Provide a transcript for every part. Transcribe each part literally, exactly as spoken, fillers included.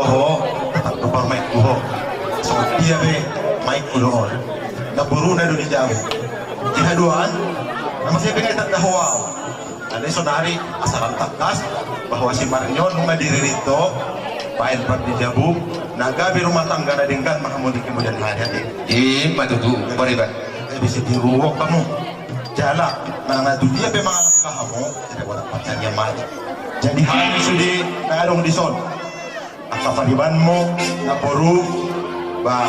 Ho, tatap do parmaenku ho. Songon dia pe maenku do on. Namboruna do di jabu. Di haduan, na masa pe nunga ditanda ho au. Alai sonari asa lam tangkas bahwa si Marni on nunga diririt do, baen parjabu, na gabe rumah tangga na denggan ma hamu di kemudian hari. Ima tutu, pariban. Jadi sitiruon hamu. Jala, manang na tu dia pe mangalangka hamu, tidak boleh percaya mati. Jadi hami sude na adong dison. Angka paribanmu, na boru, ba,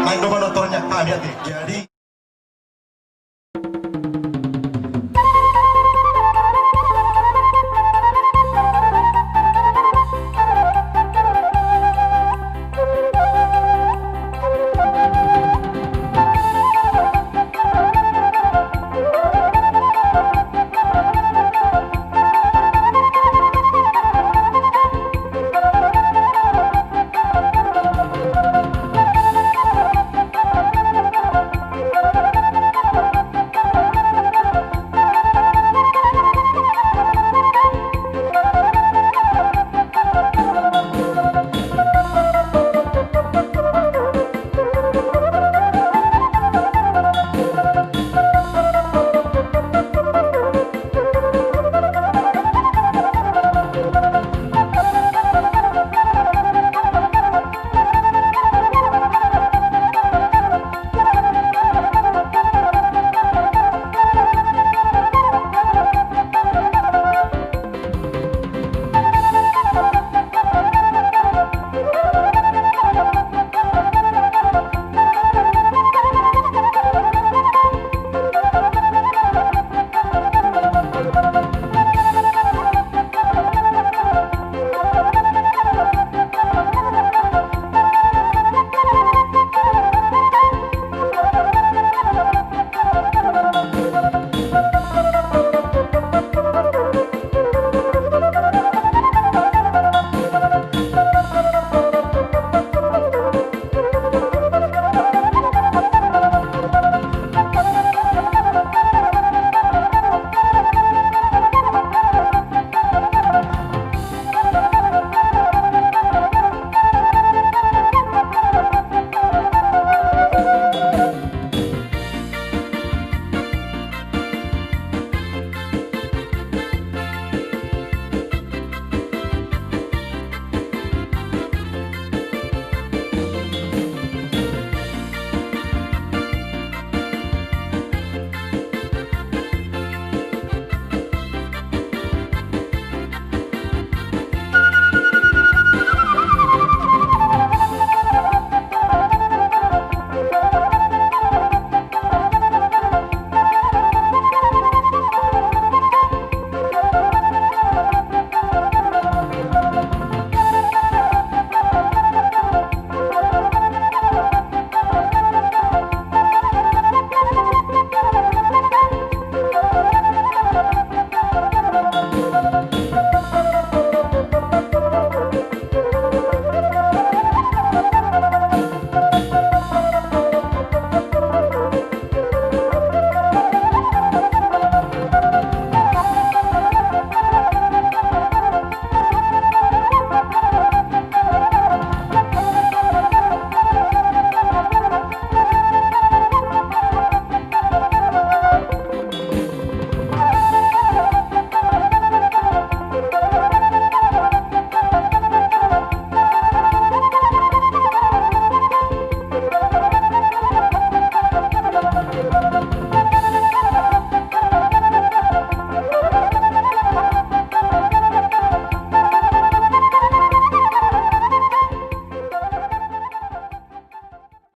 naeng do manortor hami ate. Jadi